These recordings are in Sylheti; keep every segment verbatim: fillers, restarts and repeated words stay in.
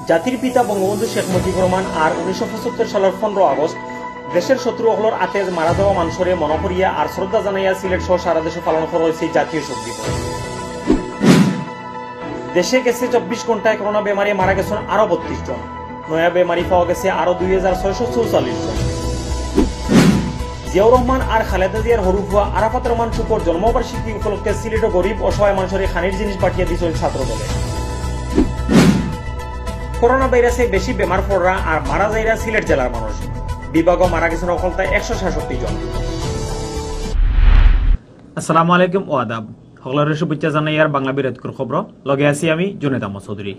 জাতির পিতা বঙ্গবন্ধু শেখ মুজিবুর রহমান আর উনিশশো পঁচাত্তর সালর পনেরো আগস্ট দেশর শত্রু অকলর আতে মারা যাওয়া মানষরে মনো করিয়া আর শ্রদ্ধা জানাইয়া সিলেট সহ সারা দেশো পালন করা অইছে জাতীয় শোক দিবস। দেশে গেছে চব্বিশ ঘন্টায় করোনা বেমারে মারা গেছইন আরো বত্রিশ জন। নয়া বেমারি পাওয়া গেছে আরো দুই হাজার ছয়শো চৌচল্লিশ জন। জিয়াউর রহমান আর খালেদা জিয়ার হরু ফুয়া আরাফাত রহমান শুকর জন্মবার্ষিকী উপলক্ষে সিলেটো গরিব অসহায় মানষরে খানির জিনিস পাঠিয়ে দিছইন ছাত্র দলে। করোনা ভাইরাসে বেশি বেমার পড়রা আর মারা যাইরা সিলেট জেলার মানুষ। বিভাগো মারা গেছইন অকলতা একশো সাতষট্টি জন। আসসালামু আলাইকুম ও আদাব। হকলরে শুভেচ্ছা জানাইয়ার বাংলা বিরতকুর খবর। লগে আছি আমি জুনেদ আহমদ চৌধুরী।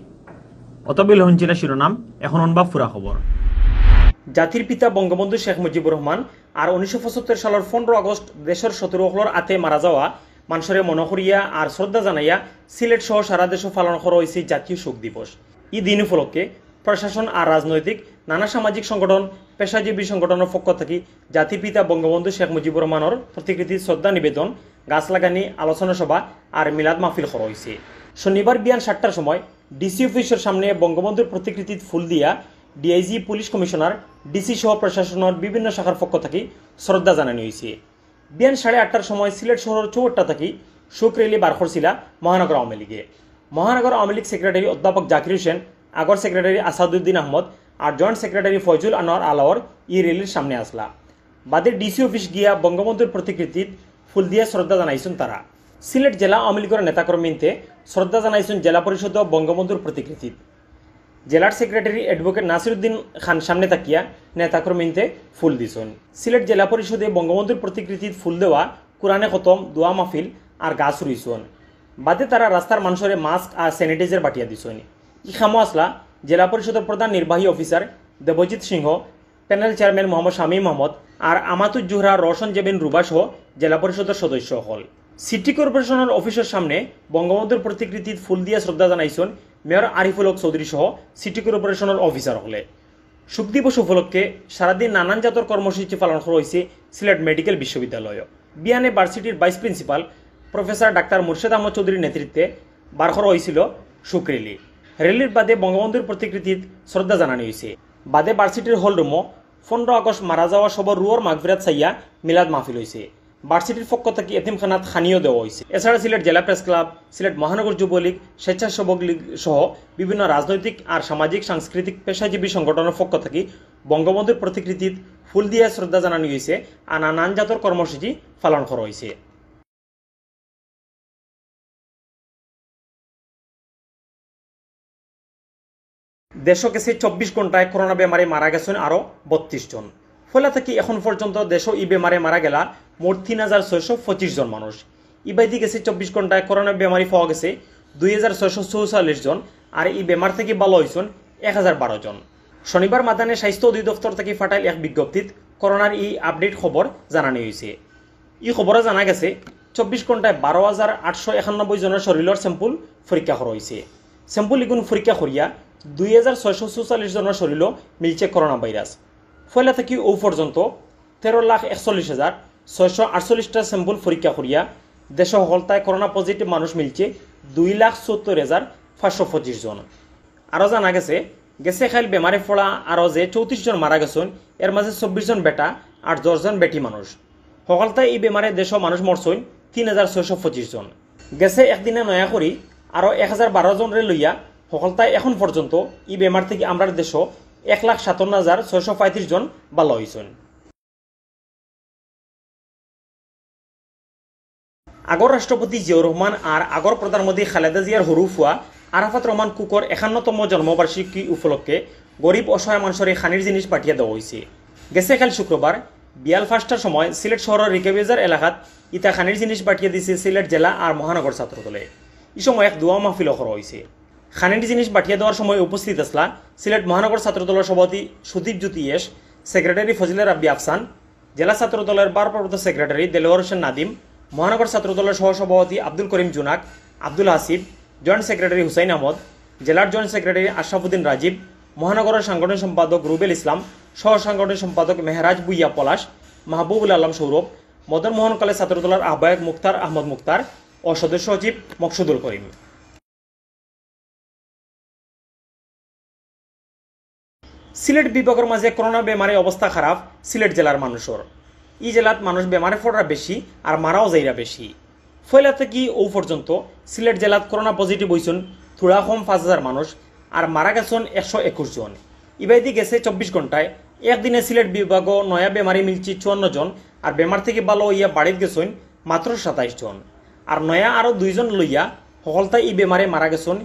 অতবিল হুনছিলা শিরোনাম, এখন হুনবা পুরা খবর। জাতির পিতা বঙ্গবন্ধু শেখ মুজিবুর রহমান আর উনিশশো পঁচাত্তর সালর পনেরো আগস্ট দেশর শত্রু অকলর আতে মারা যাওয়া মানষরে মনো করিয়া আর শ্রদ্ধা জানাইয়া সিলেট সহ সারা দেশো পালন করা অইছে জাতীয় শোক দিবস। ই দিন উপলক্ষে প্রশাসন আর রাজনৈতিক নানা সামাজিক সংগঠন, পেশাজীবী সংগঠনর পক্ষ থাকি জাতির পিতা বঙ্গবন্ধু শেখ মুজিবুর রহমানর প্রতিকৃতি শ্রদ্ধা নিবেদন, গাছ লাগানি, আলোচনা সভা আর মিলাদ মাহফিল করা অইছে। শনিবার বিয়ান সাতটার সময় ডিসি অফিসর সামনে বঙ্গবন্ধুর প্রতিকৃতিত ফুল দিয়া ডিআইজি, পুলিশ কমিশনার, ডিসি সহ প্রশাসনর বিভিন্ন শাখার পক্ষ থাকি শ্রদ্ধা জানানি অইছে। বিয়ান সাড়ে আটটার সময় সিলেট শহরর চৌহাট্টা থাকি শোক র‍্যালি বার করছিলা মহানগর আওয়ামী লীগে। মহানগর আওয়ামী লীগ সেক্রেটারি অধ্যাপক জাকির হোসেন, আগর সেক্রেটারি আসাদুদ্দিন আহমদ আর জয়েন্ট সেক্রেটারি ফয়জুল আনোয়ার আলাওর ই র‍্যালির সামনে আছলা। বাদে ডিসি অফিস গিয়া বঙ্গবন্ধুর প্রতিকৃতিত ফুল দিয়া শ্রদ্ধা জানাইছইন তারা। সিলেট জেলা আওয়ামী লীগর নেতাকর্মীন্তে শ্রদ্ধা জানাইছইন জেলা পরিষদ ও বঙ্গবন্ধুর প্রতিকৃতিত। জেলার সেক্রেটারি অ্যাডভোকেট নাসিরুদ্দিন খান সামনে থাকিয়া নেতাকর্মীন্তে ফুল দিছইন। সিলেট জেলা পরিষদে বঙ্গবন্ধুর প্রতিকৃতিত ফুল দেওয়া, কোরআনে খতম, দোয়া মাহফিল আর গাছ রুইছইন। বাদে তারা রাস্তার মানষরে মাস্ক আর স্যানিটাইজার বাটিয়া দিছইন। ই কামো আছলা জেলা পরিষদর প্রধান নির্বাহী অফিসার দেবজিৎ সিংহ, প্যানেল চেয়ারম্যান মোহাম্মদ শামীম আহমদ আর আমাতুজ জোহরা, রওশন জেবিন রুবা সহ জেলা পরিষদর সদস্য অকল। সিটি কর্পোরেশনর অফিসর সামনে বঙ্গবন্ধুর প্রতিকৃতিত ফুল দিয়া শ্রদ্ধা জানাইছইন মেয়র আরিফুল হক চৌধুরী সহ সিটি কর্পোরেশনর অফিসার অকলে। শোক দিবস উপলক্ষে সারাদিন নানান জাতর কর্মসূচি পালন করা অইছে সিলেট মেডিকেল বিশ্ববিদ্যালয়ও। বিয়ানে ভার্সিটির vice principal professor doctor Murshed Ahmed চৌধুরীর নেতৃত্বে বার করা অইছিল শোক র‍্যালি। র‍্যালির বাদে বঙ্গবন্ধুর প্রতিকৃতিত শ্রদ্ধা জানানি অইছে। বাদে ভার্সিটির হল রুমো পনেরো আগস্ট মারা যাওয়া সবর রুহর মাগফিরাত চাইয়া মিলাদ মাহফিল অইছে। ভার্সিটির পক্ষ থাকি এতিমখানাত খানিও দেওয়া অইছে। এছাড়া সিলেট জেলা প্রেস ক্লাব, সিলেট মহানগর যুবলীগ, স্বেচ্ছাসেবক লীগ সহ বিভিন্ন রাজনৈতিক আর সামাজিক সাংস্কৃতিক পেশাজীবী সংগঠনর পক্ষ থাকি বঙ্গবন্ধুর প্রতিকৃতিত ফুল দিয়া শ্রদ্ধা জানানি অইছে আর নানান জাতর কর্মসূচি পালন করা অইছে। দেশো গেছে চব্বিশ ঘন্টায় করোনা বেমারে মারা গেছইন আরো বত্রিশ জন। পয়লা থাকি এখন পর্যন্ত দেশো ই বেমারে মারা গেলা মোট তিন হাজার ছয়শো পঁচিশ জন মানুষ। ইবাদি গেছে চব্বিশ ঘন্টায় করোনা বেমারি পাওয়া গেছে দুই হাজার ছয়শো চৌচল্লিশ জন, আর ই বেমার থাকি ভালা অইছইন এক হাজার বারো জন। শনিবার মাদানে স্বাস্থ্য অধিদপ্তর থাকি ফাটাইল এক বিজ্ঞপ্তিত করোনার ই আপডেট খবর জানানি অইছে। ই খবরো জানা গেছে, চব্বিশ ঘন্টায় বারো হাজার আটশো একানব্বই জনর শরীলর স্যাম্পল পরীক্ষা করা অইছে। স্যাম্পল ইগুন পরীক্ষা করিয়া দুই হাজার ছয়শো চৌচল্লিশ জনর শরীলো মিলছে করোনা ভাইরাস। পয়লা থাকি অউ পর্যন্ত তেরো লাখ একচল্লিশ হাজার ছয়শো আটচল্লিশটা স্যাম্পল পরীক্ষা করিয়া দেশো হকলতায় করোনা পজিটিভ মানুষ মিলছে দুই লাখ চুয়াত্তর হাজার পাঁচশো পঁচিশ জন। আরো জানা গেছে, গেছে কাইল বেমারে পড়া আরো যে চৌত্রিশ জন মারা গেছইন, এর মাঝে চব্বিশ জন বেটা আর দশ জন বেটি মানুষ। হকলতায় ই বেমারে দেশো মানুষ মরছইন তিন হাজার ছয়শো পঁচিশ জন। গেছে একদিনে নয়া করি আরো এক হাজার বারো জনরে লইয়া হকলতায় এখন পর্যন্ত ই বেমার থাকি আমরার দেশো এক লাখ সাতান্ন হাজার ছয়শো পঁয়ত্রিশ জন ভালা অইছইন। আগর রাষ্ট্রপতি জিয়াউর রহমান আর আগর প্রধানমন্ত্রী খালেদা জিয়ার হরু ফুয়া আরাফাত রহমান কুকর একান্নতম জন্মবার্ষিকী উপলক্ষে গরিব অসহায় মানষরে খানির জিনিস পাঠিয়া দেওয়া অইছে। গেছে কাইল শুক্রবার বিয়াল পাঁচটার সময় সিলেট শহরর রিকাবিবাজার এলাকাত ইতা খানির জিনিস পাঠিয়া দিছে সিলেট জেলা আর মহানগর ছাত্রদলে। ই সময় এক দোয়া মাহফিলও করা অইছে। খানির জিনিস বাটিয়া দেওয়ার সময় উপস্থিত আছলা সিলেট মহানগর ছাত্রদলর সভাপতি সুদীপ জ্যোতি এস, সেক্রেটারি ফজিলা রাব্বি আফসান, জেলা ছাত্রদলর ভারপ্রাপ্ত সেক্রেটারি দেলোয়ার হোসেন নাদিম, মহানগর ছাত্রদলর সহসভাপতি আব্দুল করিম জুনাক, আব্দুল হাসিব, জয়েন্ট সেক্রেটারি হুসাইন আহমদ, জেলার জয়েন্ট সেক্রেটারি আশরাফুদ্দিন রাজীব, মহানগরর সাংগঠনিক সম্পাদক রুবেল ইসলাম, সহ সাংগঠনিক সম্পাদক মেহরাজ ভুইয়া পলাশ, মাহবুবুল আলম সৌরভ, মদন মোহন কলেজ ছাত্রদলর আহ্বায়ক মুক্তার আহমদ মুক্তার ও সদস্য সচিব মকসুদুল করিম। সিলেট বিভাগর মাঝে করোনা বেমারে অবস্থা খারাপ সিলেট জেলার মানুষর। ই জেলাত মানুষ বেমারে পড়রা বেশি আর মারাও যাইরা বেশি। পয়লা থাকি অউ পর্যন্ত সিলেট জেলাত করোনা পজিটিভ অইছইন থুড়া কম পাঁচ হাজার মানুষ, আর মারা গেছইন একশো একুশ জন। ইবায়দি গেছে চব্বিশ ঘন্টায় একদিনে সিলেট বিভাগো নয়া বেমারি মিলছে চুয়ান্ন জন, আর বেমার থাকি ভালা অইয়া বাড়িত গেছইন মাত্র সাতাইশ জন। আর নয়া আরো দুইজন লইয়া হকলতায় ই বেমারে মারা গেছইন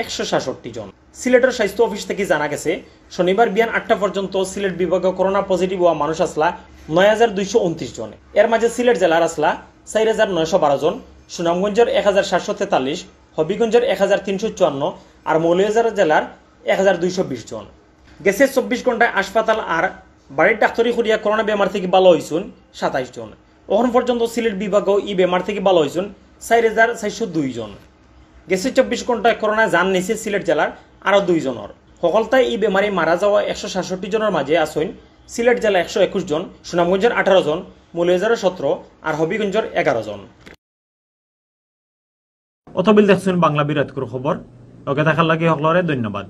একশো সাতষট্টি জন। সিলেটর স্বাস্থ্য অফিস থাকি জানা গেছে, শনিবার বিয়ান আটটা পর্যন্ত সিলেট বিভাগো করোনা পজিটিভ অওয়া মানুষ আছলা নয় হাজার দুইশো ঊনত্রিশ জন। এর মাঝে সিলেট জেলার আছলা চাইর হাজার নয়শো বারো জন, সুনামগঞ্জর এক হাজার সাতশো তেতাল্লিশ, হবিগঞ্জর এক হাজার তিনশো চুয়ান্ন, আর মৌলভীবাজার জেলার এক হাজার দুইশো বিশ জন। গেছে চব্বিশ ঘন্টায় হাসপাতাল আর বাড়ির ডাক্তরি করিয়া করোনা বেমার থাকি ভালা অইছইন সাতাইশ জন। অখন পর্যন্ত সিলেট বিভাগো ই বেমার থাকি ভালা অইছইন চাইর হাজার চাইরশো দুই জন। গেছে চব্বিশ ঘন্টায় করোনায় জান নিছে সিলেট জেলার আরো দুই জনর। হকলতায় ই বেমারে মারা যাওয়া একশো সাতষট্টি জনর মাঝে আছইন সিলেট জেলা একশো একুশ জন, সুনামগঞ্জর আঠারো জন, মৌলভীবাজারর সতেরো, আর হবিগঞ্জর এগারো জন। অতবিল দেখছইন বাংলা বিরাটকুর খবর। লগে থাকার লাগি হকলরে ধন্যবাদ।